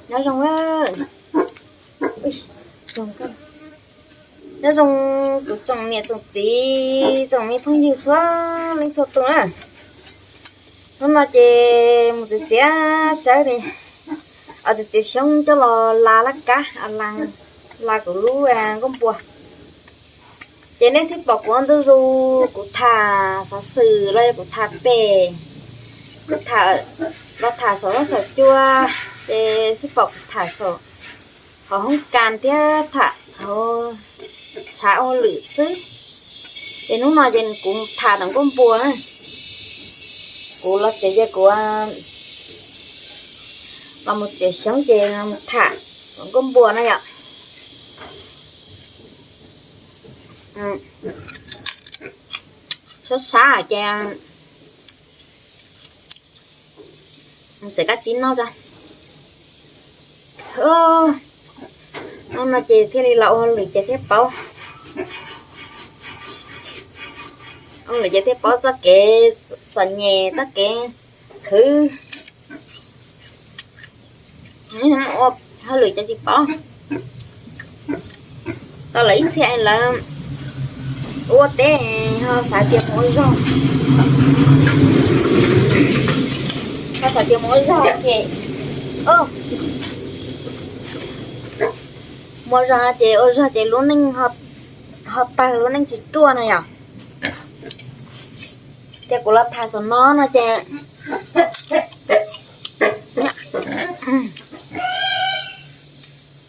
Nyob zoo, nyob zoo kuv tsoom niam tsoom txiv tsoom me phooj ywg txhua leej txhua tus na. Hnub no ces mus txiav txiav tsawb, txiav txiav xyoob coj los la laj kab, la kuv lub nkuaj npua. Ces nej xij pom kuv ua ntu zus, kuv tham xov xwm los yog kuv tham pem, kuv tham, los tham saum huab saum cua, ces xij pom kuv tham saum hauv hoob kas thiab tham hauv tshav ua lwm xwb. Ces hnub no ces kuv tham tom nkuaj npua na. Kuv los tsev ces kuv los mus txiav xyoob ces mus tham tom nkuaj npua na yom. Sab sab ces txawm kab tsib noj tso. Hnub no ces thiaj li los ua hauj lwm ces thiaj paub, ua hauj lwm ces thiaj paub txoj kev txom nyem, txoj kev khwv. Ua hauj lwm ces tsis paub. Tau lawv ib txhia lawv ua teb ho xav tias mus ua zog, ho xav tias mus ua zog ces, mus ua zog ces ua zog ces lub neej ho tawg, lub neej tsis ruaj no yom. Ces kuv los tham saum no no ces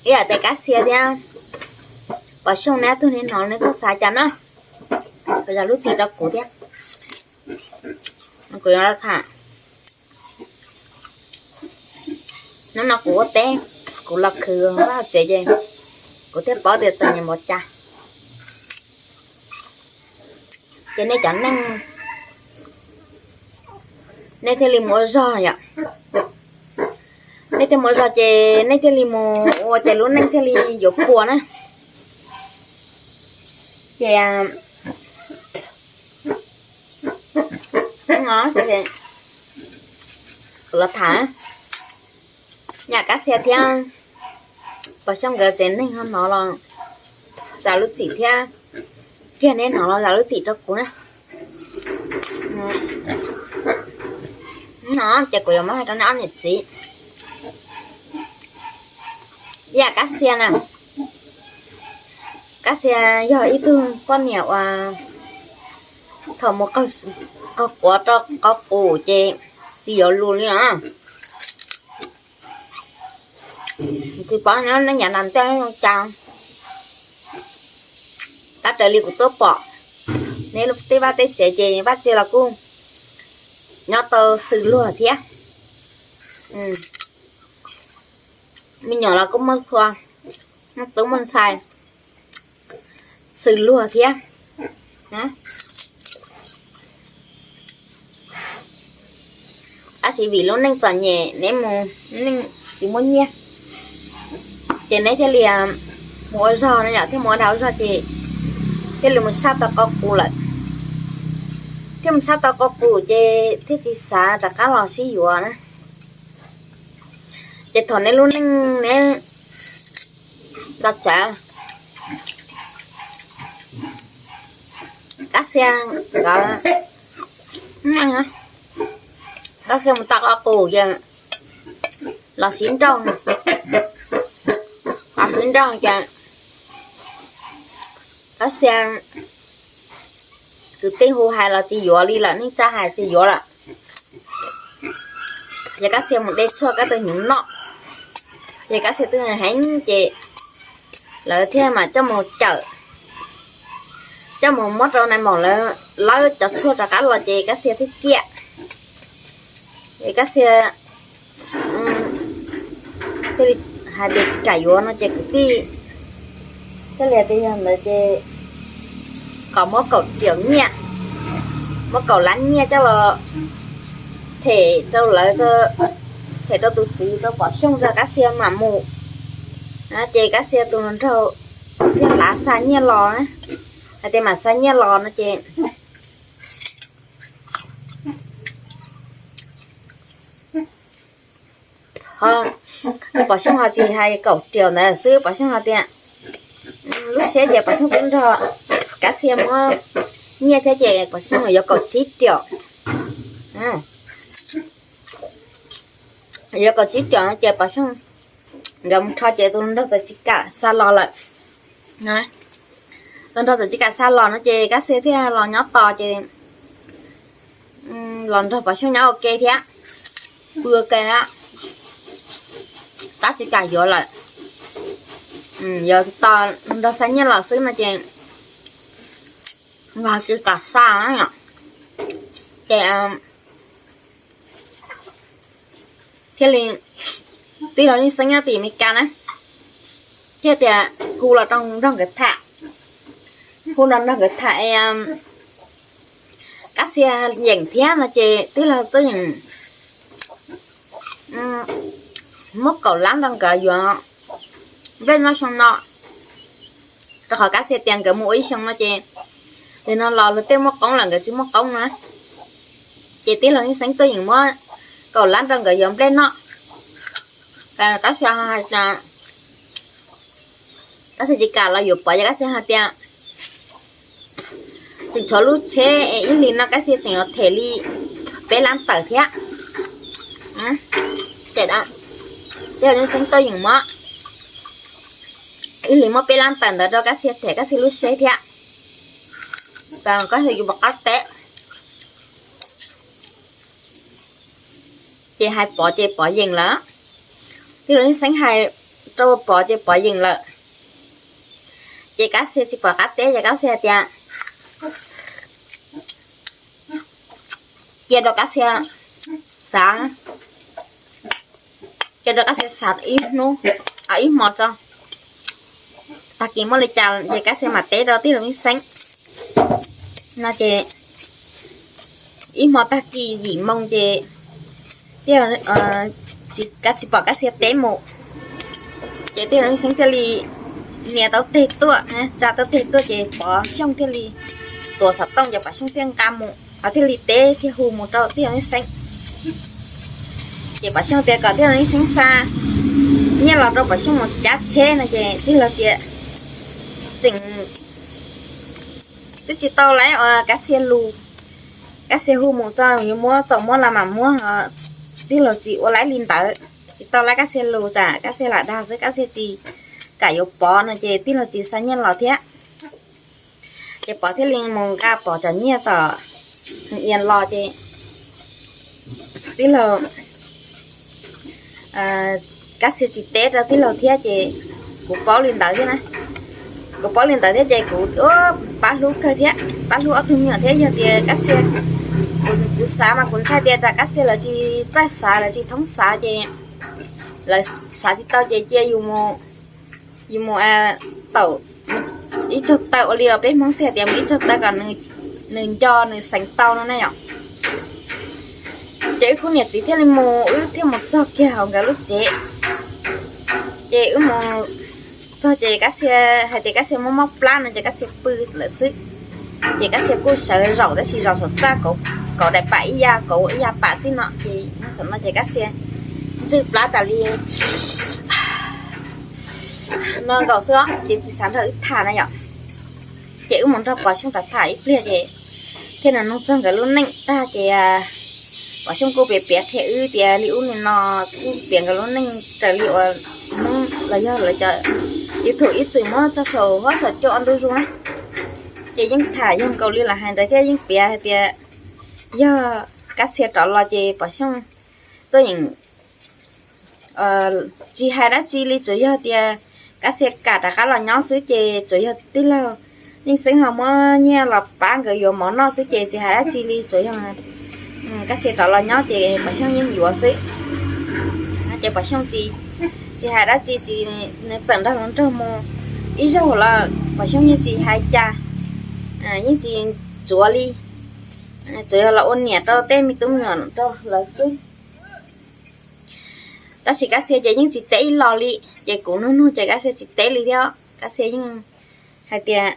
ib yam tias Kab Xia thiab Pov Xyooj neb ob tug nej hnov neb txoj xav cas na, zam lub txim rau kuv thiab. Kuv yuav tham. Hnub no kuv ua teb, kuv los khwv vaj tsev ces kuv thiaj paub tias txom nyem npaum cas. Ces nej cov neej, nej thiaj li mus ua zog yom. Nej thiaj mus ua zog ces nej thiaj li mus ua ces lub neej thiaj li yuav puas na. Ces kuv los tham, nyam Kab Xia thiab Pov Xyooj nkawd tsev neeg ho hnov los zam lub txim thiab, kiag neb hnov los zam lub txim rau kuv na. No ces kuv yuav muab hais rau neb ob niam txiv. Ib yam Kab Xia na, Kab Xia yog ib tug poj niam uas thaum mus qaug quav rau qhov qus ces tsis yuav lus li os. Tsis paub nyob nej nyav nas tej zoo cas, tab raws li kuv tuaj pom neb tej vaj tej tsev ces Kab Xia los kuj nyob tau xws luag thiab. Me nyuam los kuj muaj txhua, muaj tub muaj ntxhais xws luag thiab. Tab sis vim lub neej txom nyem neb mus, neej tsis muaj nyiaj, ces neb thiaj li mus ua zog no yom, thiaj mus ua dag ua zog ces thiaj li mus sab tau qhov qus lawm. Thiaj mus sab tau qhov qus ces thiaj tsis xav rov qab los sib yuav na. Ces thaum neb lub neej neb nto tsav, Kab Xia nkawd, Kab Xia mus tau qhov qus ces los siv nrauj, los siv nrauj ces Kab Xia kwv tij hu hais los tsis yuav li lawm, neej tsa hais tsis yuav lawm. Ces Kab Xia mus de tshuaj kab tug hnyuv noj, ces Kab Xia twb heev ces lawv thiaj mam coj mus cawm, coj mus muab rau nais maum lawv lawb cov tshuaj rov qab los ces Kab Xia thiaj ciaj. Es Kab Xia thiaj li hais tias tsis kam yuav no ces kwv tij thiaj li hais tias yog ntawd ces kom muab kaum riam nyiaj, muab kaum lab nyiaj coj los them rau lawv, them rau tus txiv rau Pov Xyooj tso Kab Xia mam mus. Ces Kab Xia tus hluas nraug thiaj lav xa nyiaj los, hais tias mam xa nyiaj los no ces Qhov Pov Xyooj ho tsis hais kaum triệu ntawd xwb, Pov Xyooj hais tias lub siab ces Pov Xyooj twb nrog Kab Xia muab nyiaj thiab ces Pov Xyooj yuav kaum tsib triệu. Yuav kaum tsib triệu no ces Pov Xyooj nkawd mus rho ces tus nraug txawm tsis kam xa los lawm. Tus nraug txawm tsis kam xa los no ces Kab Xia thiaj los nyob tos ces los nrog Pov Xyooj nyob ua ke thiab, pw ua ke, tab tsis kam yuav lawm. Yuav tos nraug xa nyiaj los xwb no ces nkawd tsis kam xa. Ces thiaj li, tij laug Neej Xeeb nyob tim Amelikas na, thiaj tias hu los rau nrog nkawd tham, hu los nrog nkawd tham es Kab Xia yeem thiab no ces tij laug Tub Yeem muab kaum lab nrog nkawd yuav nplej noj xyoo no, rau qhov Kab Xia tias nkawd mus ua ib xyoo no ces, ces no los luag tej muaj qoob lawm nkawd tsis muaj qoob na. Ces tij laug Neej Xeeb Tub Yeem muab kaum lab nrog nkawd yuav nplej noj. Kab Xia hais tias, Kab Xia tsis kam los yuav Pov ces Kab Xia hais tias tseem tshuav lub tsheb es ib hlis no Kab Xia tseem yuav them li peb lab tawm thiab. Ces tij laug Neej Xeeb Tub Yeem muab, ib hlis muab peb lab tawm ntawd rau Kab Xia them Kab Xia lub tsheb thiab. Ces Kab Xia yuav pom qab teb. Ces hais Pov ces Pov yeem lawm. Tij laug Neej Xeeb hais rau Pov ces Pov yeem lawm. Ces Kab Xia tsis pom qab teb ces Kab Xia hais tias cia rau Kab Xia xav, cia rau Kab Xia xav ib hnub, ib hmo tso, tag kis muaj li cas ces Kab Xia mam teb rau tij laug Neej Xeeb no ces ib hmo tag kis yim moo ces tij, Kab, tsis pom Kab Xia teb mus. Ces tij laug Neej Xeeb thiaj li nias tau teg tuaj, tsa tau teg tuaj ces Pov Xyooj thiaj li tuav xov tooj ces Pov Xyooj thiaj nqa mus, thiaj li teb thiaj hu mus rau tij laug Neej Xeeb. Ces Pov Xyooj tias kom tij laug Neej Xeeb xa nyiaj los rau Pov Xyooj mus cab tsheb no ces tij laug tias tseem twb tsis tau laib ua Kab Xia lus, Kab Xia hu mus tso yuav muab txaus muab los mam muab. Tij laug tsis ua laib li ntawd, tsis tau laib Kab Xia lus, tsam Kab Xia lam dag xwb, Kab Xia tsis kam yuav Pov no ces tij laug tsis xa nyiaj los thiab. Ces Pov thiaj li mus nqa Pov cov nyiaj tom Hwm Ias los ces tij laug, Kab Xia tsis teb rau tij laug thiab ces kuv paub li ntawd thiab na. Kuv paub li ntawd thiab ces kuv pab hlub kawg thiab, pab hlub ob tug me nyuam thiab. Yog tias Kab Xia, kuv xav mas kuv ntshai tias tsam Kab Xia lawv tsis txawj xav, lawv tsis thoob xav ces lawv xav tsis tau ces cia yus mus, yus mus taum ib tsaug taw ua li peb Hmoob xwb hais tias mus ib tsaug taw kom nws nco nws xeev tau no na yom. Ces wb khub niam txiv thiaj li mus, wb thiaj mus txog kiag hauv nkawd lub tsev. Ces wb mus txog ces Kab Xia hais tias Kab Xia mob mob plab no ces Kab Xia pw lawm xwb. Ces Kab Xia kuj sawv zaum tab sis zaum saum txaj kauv daim pam ib yam, kauv ib yam pam txij no ces saum no ces Kab Xia ntswj plab tas li no nkaus xwb ces tsis xav nrog wb tham na yom. Ces wb mus nrog Pov Xyooj tham tham ib pliag ces thiaj li nug txog nkawd lub neej tag ces Pov Xyooj kuj piav piav qhia wb tias li ub li no, kuj piav nkawd lub neej raws li uas Hmoob los yog lawv cov YouTube ib txwm muab tso saum huab saum cua ntu zus na. Ces yeej tham yog nkaus li lawv hais ntawd thiab yeej piav hais tias yog Kab Xia rov los ces Pov Xyooj tuaj yeem tsis hais dab tsi li, tsuas yog tias Kab Xia kam rov qab los nyob xwb ces tsuas yog tij laug Neej Xeeb ho muab nyiaj los pab nkawd yuav mov noj xwb ces tsis hais dab tsi li, tsuas yog Kab Xia rov los nyob ces Pov Xyooj yeej yuav xwb. Ces Pov Xyooj tsis, tsis hais dab tsi, tsis, nws txawm nrog hluas nraug mus ib zaug los Pov Xyooj yeej tsis hais cas, yeej tsis tsuav li, tsuas yog los ua niam rau tej me tub me nyuam rau lawv xwb. Tab sis Kab Xia ces yeej tsis teb ib los li, ces kuv nug nug ces Kab Xia tsis teb li thiab, Kab Xia yeej hais tias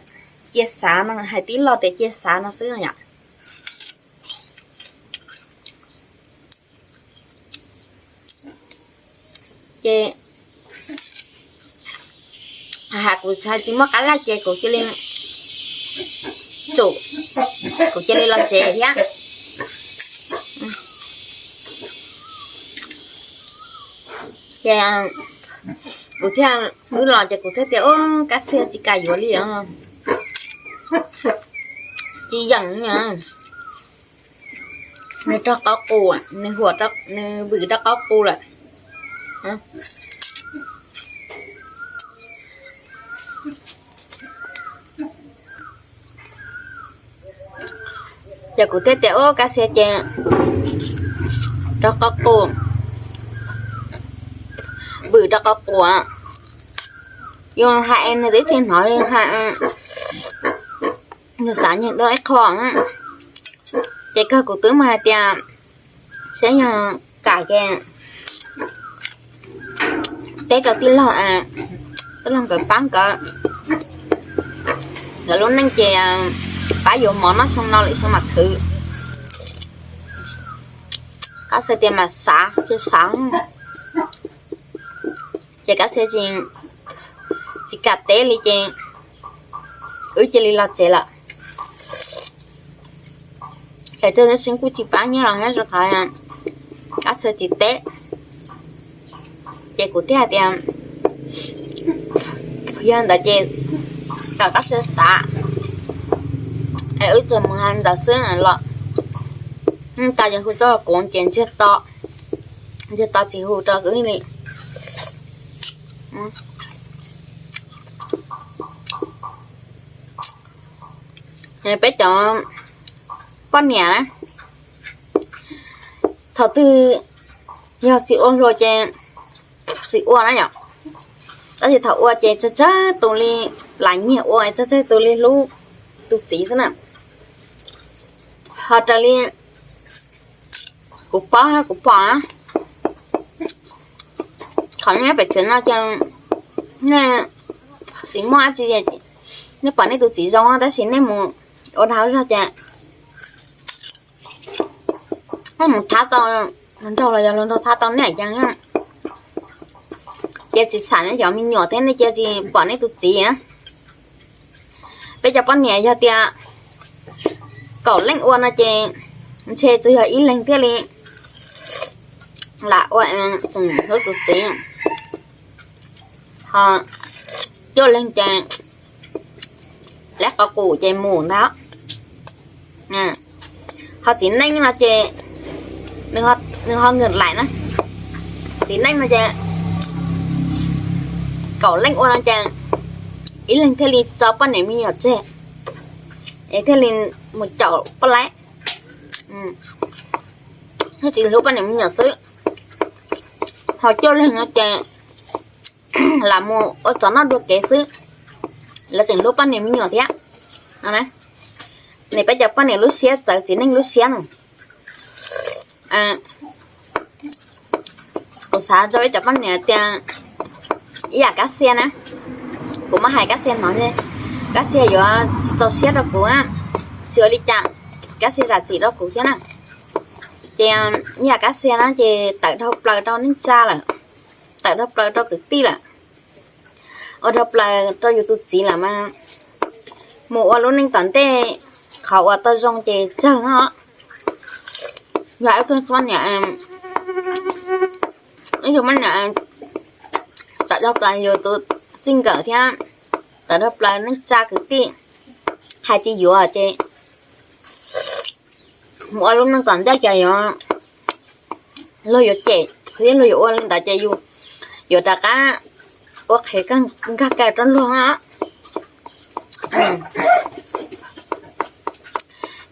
cia xav no, hais tib lo tias cia xav no xwb no yom. Ces hais kuv tsis muaj qab laj ces kuv cia li tsum, kuv cia li los tsev thiab. Ces kuv thiaj, wb los ces kuv thiaj tias, Ub, Kab Xiab tsis kam yuav li os, tsis yeem. Nws rau qaub qus, nws huam, nws vwm rau qaub qus lawm. Ces kuv thiaj tias, Ub, Kab Xiab ces rau qaub qus, vwm rau qaub qus. Yus hais nws twb tsis hnov, nws xav nyiag dua ib qho. Ces kawg kuv twb mus hais tias, saib yog kam ces teb rau tij laug, tij laug nkawd pab nkawd, nkawd lub neej ces pab yuav mov noj xyoo no lwm xyoo mam khwv. Kab Xiab tias mam xav, tsis xav. Ces Kab Xiab tsis, tsis kam teb li ces wb cia li los tsev lawm. Ces twb xeeb kuj tsis pab nyiaj los nyob rau qhov Kab Xiab tsis teb. Ces kuv thiaj hais tias, yog ntawd ces kom Kab Xiab xav, es wb tsuas mus hais ntawd xwb los. Hnub tas ces hu tuaj rau kuv ces ntsiag to, ntsiag to tsis hu rau kuv li. Peb cov poj niam na, thaum twg yog tsis ua hluas ces tsis ua na yom. Tab sis thaum ua ces tsawg tsawg tus li lam nyiag ua, tsawg tsawg tus li hlub tus txiv xwb na. Ho raws li kuv paub, kuv pom na, qhov nyob pem tsev no ces nej tsis muaj dab tsi, nej pom nej tus txiv zoo tab sis nej mus ua dag ua zog ces nej mus thab tau luag nraug los yog luag nraug thab tau nej ces, cia tsis xam nej cov me nyuam thiab nej cia tsis pom nej tus txiv na. Peb cov poj niam yog tias kaum leej ua no ces ntshe tsuas yog ib leeg thiaj li lam ua hlub tus txiv, ho cuaj leeg ces lab qhov qus ces mus ntag. Ho txiv neej no ces nws ho ngwm laim na. Txiv neej no ces kaum leej ua no ces ib leeg thiaj li tso poj niam me nyuam tseg, es thiaj li mus caum poj laib, thiaj tsis hlub poj niam me nyuam xwb. Ho cuaj leeg no ces lam mus ua tsov noj dua kev xwb, lawv tseem hlub poj niam me nyuam thiab. Nws peb cov poj niam lub siab txawv txiv neej lub siab no. Kuv xav rau peb cov poj niam tias ib yam Kab Xiab na, kuv muab hais Kab Xiab hnov, Kab Xiab yuav tsis txaus siab rau kuv, tsis ua li cas, Kab Xiab zam txim rau kuv thiab na. Ces ib yam Kab Xiab na ces tawm dhau plaws rau neej tsa lawm, tawm dhau plaws rau kwv tij lawm, ua dhau plaws rau yus tus txiv lawm mas mus ua lub neej tom ntej qhov uas tau zoo ces tsawg os. Yog ib tug poj niam, ib tug poj niam tawm dhau plaws yus tus txij nkawm thiab tawm dhau plaws neej tsa kwv tij, hais tsis yuav ces mus ua lub neej tom ntej ces yuav, luag yuav cem thiab luag yuav ua li ntawd ces yus yuav rov qab ua qhev nkag kawg rau luag.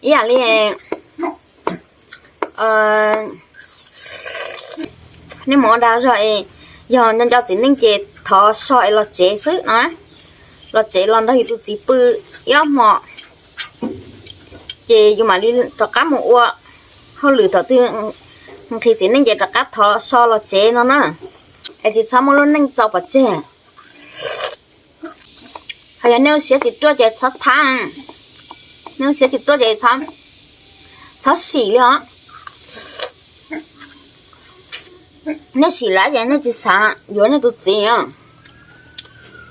Ib yam li nej mus ua dag zog es yog nco nco txiv neej ces thov so es los tsev xwb no, los tsev los nrog yus tus txiv pw ib ob hmo, ces yus mam li rov qab mus ua hauj lwm. Thaum twg nqhis txiv neej ces rov qab thov so los tsev no na, es tsis txhob muab lub neej tso pov tseg. Ho yog nej lub siab tsis ruaj ces txhob thab, nej lub siab tsis ruaj ces txhob sim li os. Nej sim lawm ces nej tsis xav yuav nej tus txiv os.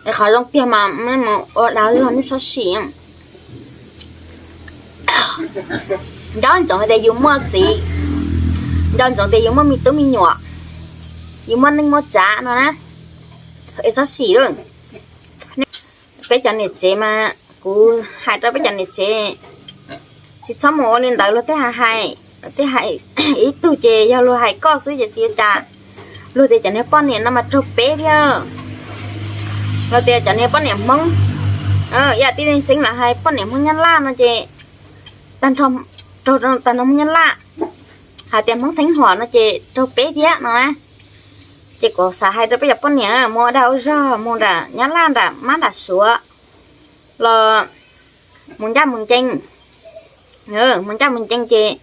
Es qhov zoo tiag mas nej mus ua dag zog nej txhob sim. Nco ntsoov hais tias yus muaj txiv, nco ntsoov tias yus muaj me tub me nyuam, yus muaj neej muaj tsav no na, es txhob sim lawm. Peb cov niam tsev mas kuv hais rau peb cov niam tsev, tsis txhob mus ua li ntawd, luag tej hais, luag tej hais ib tug ces yog luag hais koj xwb ces tsis ua cas. Luag tias cov niag poj niam no mas raug peb thiab. Luag tias cov niag poj niam Hmoob, ib yam tib neeg xeeb lawv hais poj niam Hmoob Nyab Laj no ces tag nrho Hmoob Nyab Laj, hais tias Hmoob Theeb Huam no ces raug peb thiab no na. Ces kuv xav hais rau peb cov poj niam mus ua dag ua zog mus nram Nyab Laj nram Mab nram Suav los mus ncaj mus ncees, mus ncaj mus ncees ces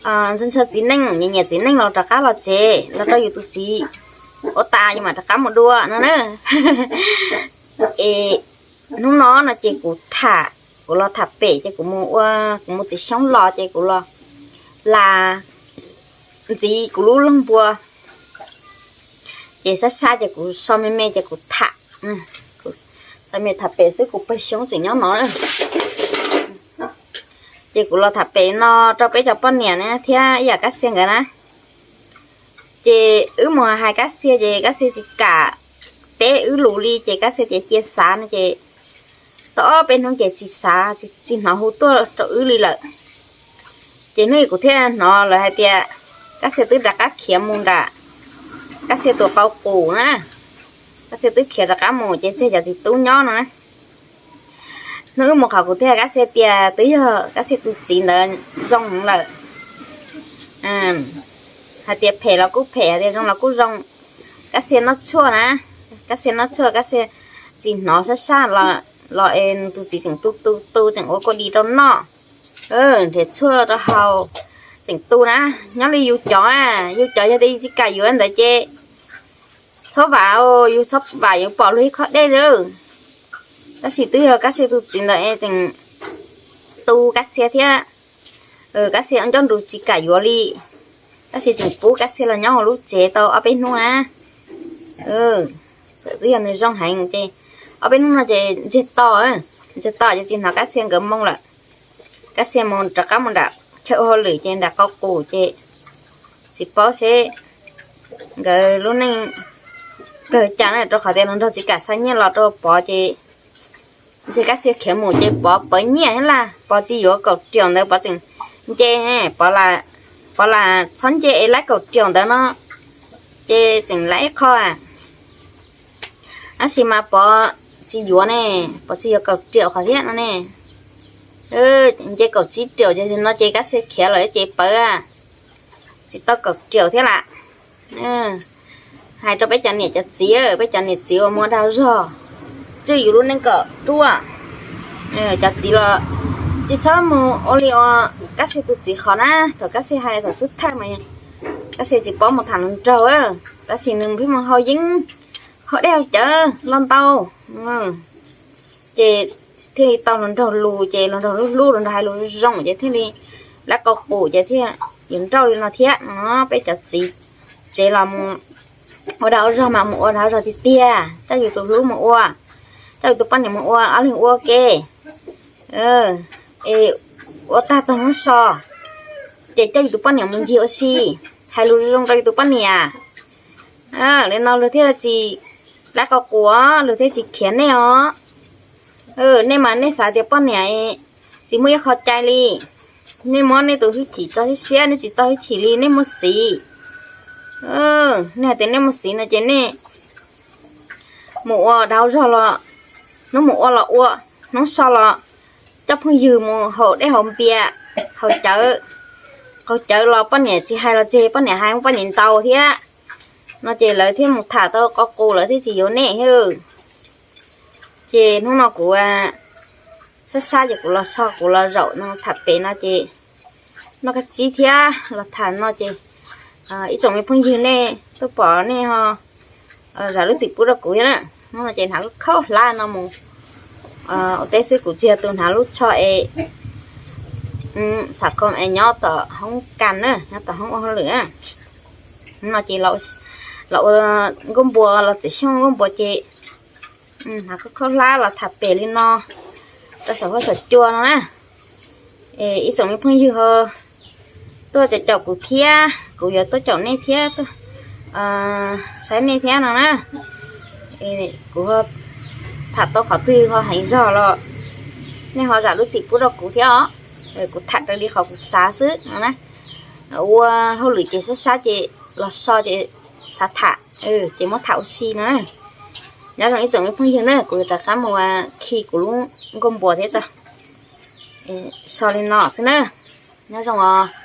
ntshaw ntshaw txiv neej, nyiam nyiam txiv neej los rov qab los tsev los rau yus tus txiv ua tas yus mam rov qab mus dua no na. Es hnub no no ces kuv tham, kuv los tham pem ces kuv mus ua, kuv mus txiv xyoob los ces kuv los las ntxiv kuv lub loog npua. Ces sab sab ces kuv so me me ces kuv tham, so me tham pem xwb kuv pawg xyoob tseem nyob no. Ces kuv los tham pem no rau peb cov poj niam na thiab ib yam Kab Xia nkawd na. Ces wb mus hais Kab Xia ces Kab Xia tsis kam teb wb lus li ces Kab Xia tias cia xav no ces tau ob peb hnub ces tsis xav, tsis hnov hu tuaj rau wb li lawm. Ces hnub kuv thiaj hnov lawv hais tias Kab Xia twb rov qab khiav mus nram Kab Xia tus qau qus na. Kab Xia twb khiav rov qab mus ces tseg cov txiv tub nyob no na. Hnub wb mus qhov kuv thiaj Kab Xia tias twb yog Kab Xia tus txiv ntawd zoo lawm. Hais tias phem los kuj phem, hais tias zoo los kuj zoo. Kab Xia noj tshuaj na, Kab Xia noj tshuaj, Kab Xia tsis hnov sab sab los es nws tus txiv tseem tu tu tu tseem ua kua dis rau noj. Nrhiav tshuaj rau haus, tseem tu na. Nyob li yus cov, yus cov yog tias yus tsis kam yuav ntawd ces txhob vam, yus txhob vam yuav pom luag ib khob dej lawm. Tab sis twb yog Kab Xia tus txiv ntawd es tseem tu Kab Xia thiab. Kab Xia ncauj nrus tsis kam yuav li, tab sis tseem pub Kab Xia los nyob hauv lub tsev tau ob peb hnub na. Txawm twb yog nws zoo heev ces ob peb hnub no ces ntsiag to, ntsiag to ces tsis hnov Kab Xia nkawd moo lawm. Kab Xia mus rov qab mus nram chaw ua hauj lwm ces nram qau qus ces tsis paub seb nkawd lub neej kawg cas na, rau qhov tias hluas nraug tsis kam xa nyiaj los rau Pov ces ntshe Kab Xia khiav mus ces Pov pawv nyiaj thiab laj, Pov tsis yuav kaum riaum ntawd Pov tseem nce, Pov lam txhob nce es laib kaum riaum ntawd no ces tseem laib ib qho. Tab sis mas Pov tsis yuav ne, Pov tsis yuav kaum riaum qhov thiab no ne. Nce kaum tsib riaum ces no ces Kab Xia khiav lawm ces pawv tsis tau kaum riaum thiab lam. Hais rau peb cov niam cov txiv, peb cov niam txiv uas muaj dag zog, tswj yus lub neej kom ruaj. Cov txiv los tsis txhob mus ua li uas Kab Xia tus txiv qhov na, thaum Kab Xia hais thaum xub thawj mas Kab Xia tsis paub mus tham hluas nraug, tab sis nws pheej mus haus yeeb, haus dej haus cawv los ntau, ces thiaj li tau hluas nraug lus, ces hluas nraug hlub hlub, hluas nraug hais lus zoo ces thiaj li laib qau qus ces thiaj yuav nrauj li no thiab no. Peb cov txiv tsev los mus ua dag ua zog mas mus ua dag ua zog tiag tiag, coj yus tus hlub mus ua, coj yus tus poj niam mus ua, ob leeg ua ke, es ua tag txog hnub so ces coj yus tus poj niam mus ncig ua si, hais lus zoo rau yus tus poj niam. Li no luag thiaj tsis laib qau qus, luag thiaj tsis khiav nej os. Nej mas nej xav tias poj niam tsis muaj ib qho cai li, nej muab nej tus hwj chim tso siab siab, nej tsis tso hwj chim li nej muaj xiv. Nej hais tias nej muaj xiv no ces nej mus ua dag ua zog los, hnub mus ua los ua, hnub so los coj phooj ywg mus haus dej haus npias, haus cawv, haus cawv los poj niam tsis hais los tseg, poj niam hais muab poj niam ntaus thiab no ces lawv thiaj mus tham tau qau qus, lawv thiaj tsis yuav nej thiab. Ces hnub no kuv sab sab ces kuv los so kuv los zaum no tham pem no ces noj kab tsib thiab los tham no ces ib tsoom me phooj ywg nej tuaj pom nej ho zam lub txim pub rau kuv thiab na. Hnub no ces hnav lub khaub hlab no mus ua teb xwb, kuv tsis yog tus hnav lub tsho es xam khom es nyob tom hoob kas na, nyob tom hoob ua hauj lwm na. No ces los ua nkauj npua los txiav xyoob nkauj npua ces hnav khaub hlab los tham pem li no rau saum huab saum cua no na. Ib tsoom me phooj ywg ho tuaj caum caum kuv thiab, kuv yuav tuaj caum nej thiab, saib nej thiab no na. Kuv tham tau qhov twg ho heev zog los nej ho zam lub txim pub rau kuv thiab os. Kuv tham raws li qhov kuv xav xwb no na. Ua hauj lwm ces sab sab ces los so ces xav tham, ces muab tham ua si no na. Nyob zoo ib tsoom me phooj ywg na, kuv yuav rov qab mus khi kuv lub nkauj npua thiab tso. So li no xwb na. Nyob zoo os.